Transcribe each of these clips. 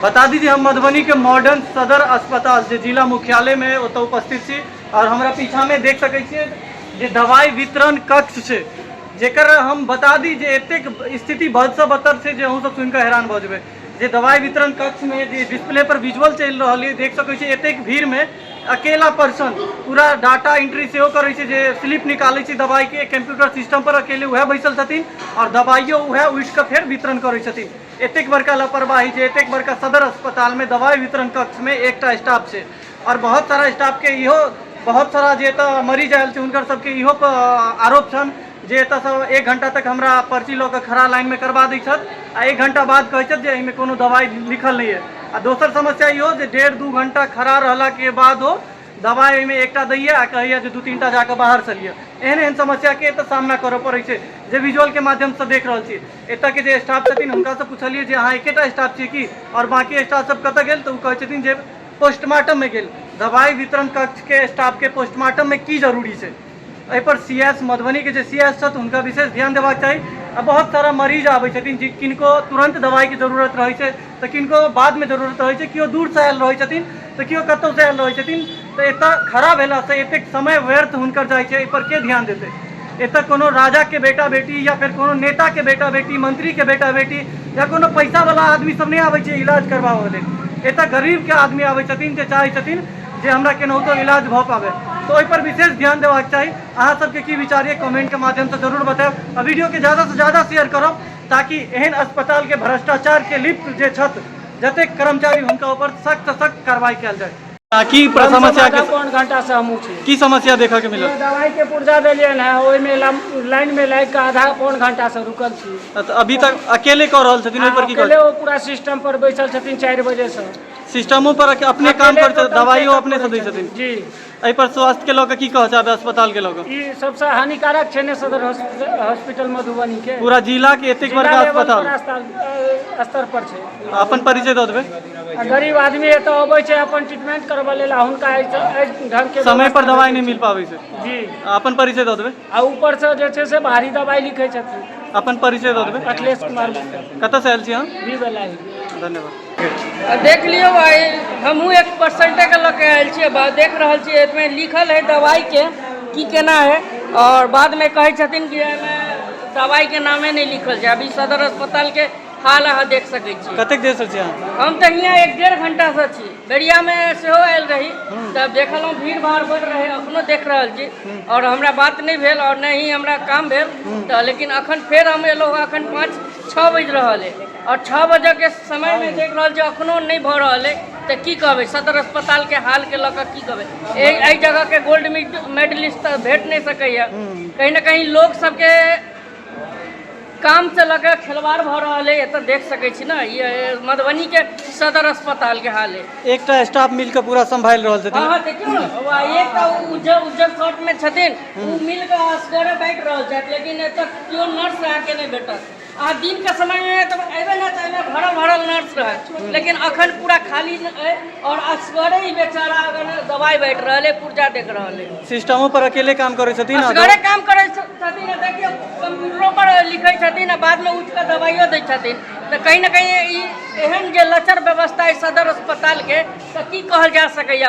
बता दी जे हम मधुबनी के मॉडर्न सदर अस्पताल जे जिला मुख्यालय में ओतऽ उपस्थित छी और हमरा पीछा में देख सकै छियै जे दवाई वितरण कक्ष छै, जेकर हम बता दी जे एतेक स्थिति बदसँ बदतर छै जे अहूँ सब सुनि कऽ हैरान भऽ जेबै। जे दवाई वितरण कक्ष में जे डिस्प्ले पर विजुअल चलि रहल ये, देख सकै छियै एतेक भीड़ में अकेला पर्सन पूरा डाटा एंट्री सेहो करै छै, जे स्लिप निकालै छै दवाई के कंप्यूटर सिस्टम पर अकेले उएह बैसल छथिन और दवाइयो उएह उठि कऽ फेर वितरण करै छथिन। एतेक बड़का लापरवाही जे एतेक बड़का सदर अस्पताल में दवाई वितरण कक्ष में एकटा स्टाफ छै और बहुत सारा स्टाफ के इहो बहुत सारा जे एतऽ मरीज आयल छै हुनकर सबके इहो आरोप छनि जे एतऽ सब 1 घंटा तक हमरा पर्ची लऽ कऽ खड़ा लाइन में करबा दै छथि आ 1 घंटा बाद कहै छथि जे एहिमे कोनो दवाई लिखल नहि यऽ। आ दोसर समस्या इहो जे 1.5-2 घंटा खड़ा रहला के बादो दवाई ओहिमे एकटा दैया आ कहैया जे 2-3 टा जाकऽ बाहरसँ लिअ। एहन एहन समस्याके एतऽ सामना करऽ पड़ै छै जे विजुअलके माध्यमसँ देख रहल छी। एतऽके जे स्टाफ छथिन हुनकासँ पुछलियै जे अहाँ एकेटा स्टाफ छियै की आओर बाँकी स्टाफ सब कतऽ गेल, तऽ ओ कहै छथिन जे पोस्टमार्टममे गेल। दवाई वितरण कक्षके स्टाफके पोस्टमार्टममे की जरूरी छै? एहिपर सी एस मधुबनीके जे सी एस छथि हुनका विशेष ध्यान देबाक चाही। आ बहुत सारा मरीज आबै छथिन जे किनको तुरन्त दवाइके जरूरत रहै छै तऽ किनको बादमे जरूरत रहै छै, केओ दूरसँ आयल रहै छथिन तऽ केओ कतहुसँ आयल रहै छथिन, तऽ एतऽ खड़ा भेलासँ एतेक समय व्यर्थ हुनकर जाइ छै, एहिपर के ध्यान देतै? एतऽ कोनो राजाके बेटा बेटी या फेर कोनो नेताके बेटा बेटी, मंत्रीके बेटा बेटी या कोनो पैसावला आदमी सब नहि आबै छै इलाज करबाबऽ लेल। एतऽ गरीबके आदमी आबै छथिन जे चाहै छथिन जे हमरा केनाहितो इलाज भऽ पाबै, तऽ ओहिपर विशेष ध्यान देबाक चाही। अहाँ सबके की विचार ये कमेंटके माध्यमसँ जरूर बतायब आ वीडियोके ज़्यादासँ ज़्यादा शेयर करब ताकि एहन अस्पतालके भ्रष्टाचारके लिप्त जे छथि जतेक कर्मचारी हुनका ऊपर सख्त सख्त कार्रवाई कयल जाय। की समस्या के पौन घंटा से हमहूँ छी। की समस्या देखऽ के मिलल? दवाई के पुर्जा देलियनि है, ओहिमे लाइन में लागि कऽ आधा पौन घंटा से रुकल छी। तऽ अभी तक अकेले कऽ रहल छथिन, ओहि पर की अकेले ओ पूरा सिस्टम पर बैसल छथिन 4 बजे से। सिस्टमो पर अपने काम अकेले करै छथिन, टोटल दवाइयो चेकअप अपने से करै दै छथिन। जी। एहि पर स्वास्थ्य के लऽ कऽ की कहऽ चाहबै अस्पताल के लऽ कऽ? ई सबसँ हानिकारक छै ने सदर हॉस्पिटल मधुबनी के। पूरा जिला के एतेक जिला बड़का लेवल अस्पताल। पर स्तर पर छै। अपन परिचय दऽ देबै। आ गरीब आदमी एतऽ अबै छै अपन ट्रीटमेंट करबऽ लेल आ हुनका एहि ढंग के समय पर व्यवस्था दवाई नहि नहि मिल पाबै छै। जी। अपन परिचय दऽ देबै। आ ऊपरसँ जे छै से भारी दवाई लिखै छथिन। अपन परिचय दऽ देबै। अखिलेश कुमार गुप्ता। कतऽसँ आयल छी अहाँ? बी बेलाही। धन्यवाद। देख लियौ आइ हमहूँ 1 परसेंटेके लऽ के आयल छियै। देख रहल छियै एहिमे लिखल है दवाइके की केना है और बादमे कहै छथिन कि एहिमे दवाइके नामे नहि लिखल छै। अभी सदर अस्पतालके हाल अहाँ देख सकै छी। कतेक देरसँ छी अहाँ? हम तऽ हियाँ 1-1.5 घंटासँ छी। बेरियामे सेहो आयल रही तब देखलहुँ भीड़ भाड़ बढ़ रहै, अखनो देख रहल छी और हमरा बात नहि भेल और नहि ही हमरा काम भेल तऽ, लेकिन अखन फेर हम एलहुँ। अखन 5-6 बजि रहल अइ और 6 बजेके समयमे देख रहल छी अखनो नहि भऽ रहल अइ, तऽ की कहबै सदर अस्पतालके हालके लऽ कऽ की कहबै? एहि जगहके गोल्ड मेडलिस्ट तऽ भेट नहि सकैए। कहीं ने कहीं लोक सबके कामसँ लऽ कऽ खेलवाड़ भऽ रहल अइ। एतऽ देख सकै छी ने, ई मधुबनीके सदर अस्पतालके हाल अइ। एकटा स्टाफ मिल कऽ पूरा सम्भालि रहल छथिन। हँ, देखियौ ने, एकटा उज्जर उज्जर शर्टमे छथिन, ओ मिल कऽ असगरे बाँटि रहल छथि, लेकिन एतऽ केओ नर्स अहाँके नहि भेटत। अहाँ दिनके समयमे तऽ अयबै ने तऽ एहिमे भरल भरल नर्स रहत, लेकिन अखन पूरा खाली अइ और असगरे ई बेचारा अगर दवाइ बाँटि रहल अइ, पुर्जा देख रहल अइ। सिस्टमो पर अकेले काम करै छथिन। असगरे काम करै छथिन। देखियौ कम्प्यूटरो पर लिखै छथिन आ बादमे उठि कऽ दवाइयो दै छथिन। तऽ कहीं ने कहीं ई एहन जे लचर व्यवस्था अइ सदर अस्पतालके, तऽ की कहल जा सकैए?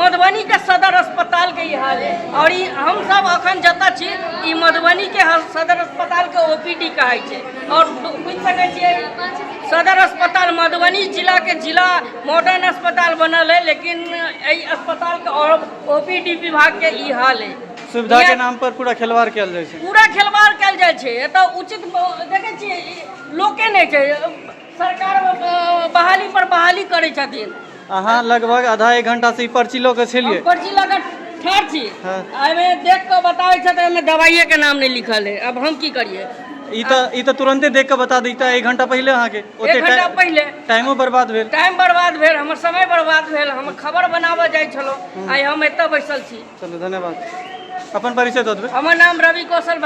मधुबनीके सदर अस्पतालके ई हाल अइ। आओर ई हमसब अखन जतऽ छी ई मधुबनीके सदर अस्पतालके OPD कहै छै। आओर बुझि सकै छियै सदर अस्पताल मधुबनी जिलाके जिला मॉडर्न अस्पताल बनल अइ, लेकिन एहि अस्पतालके आओर OPD विभागके ई हाल अइ। सुविधा के नाम पर पूरा खेलवाड़ कयल जाइ छै। पूरा खेलवाड़ कयल जाइ छै। एतऽ उचित देखै छियै लोके नहि छै। सरकार बहाली पर बहाली करै छथिन। अहाँ लगभग आधा 1 घंटा से ई पर्ची लऽ कऽ छलियै। हम पर्ची लऽ कऽ ठाढ़ छी। हँ। एहिमे देख कऽ बताबै छथि एहिमे दवाइये के नाम नहि लिखल है। अब हम की करियै? ई तऽ तुरन्ते देख कऽ बता दैता 1 घंटा पहिले अहाँके। 1 घंटा पहिले टाइमो बर्बाद भेल। टाइम बर्बाद भेल, हमर समय बर्बाद भेल। हम खबर बनाबऽ जाइ छलहुँ, आइ हम एतऽ बैसल छी। चलू धन्यवाद। अपन परिचय दऽ देबै। हमर नाम रवि कौशल।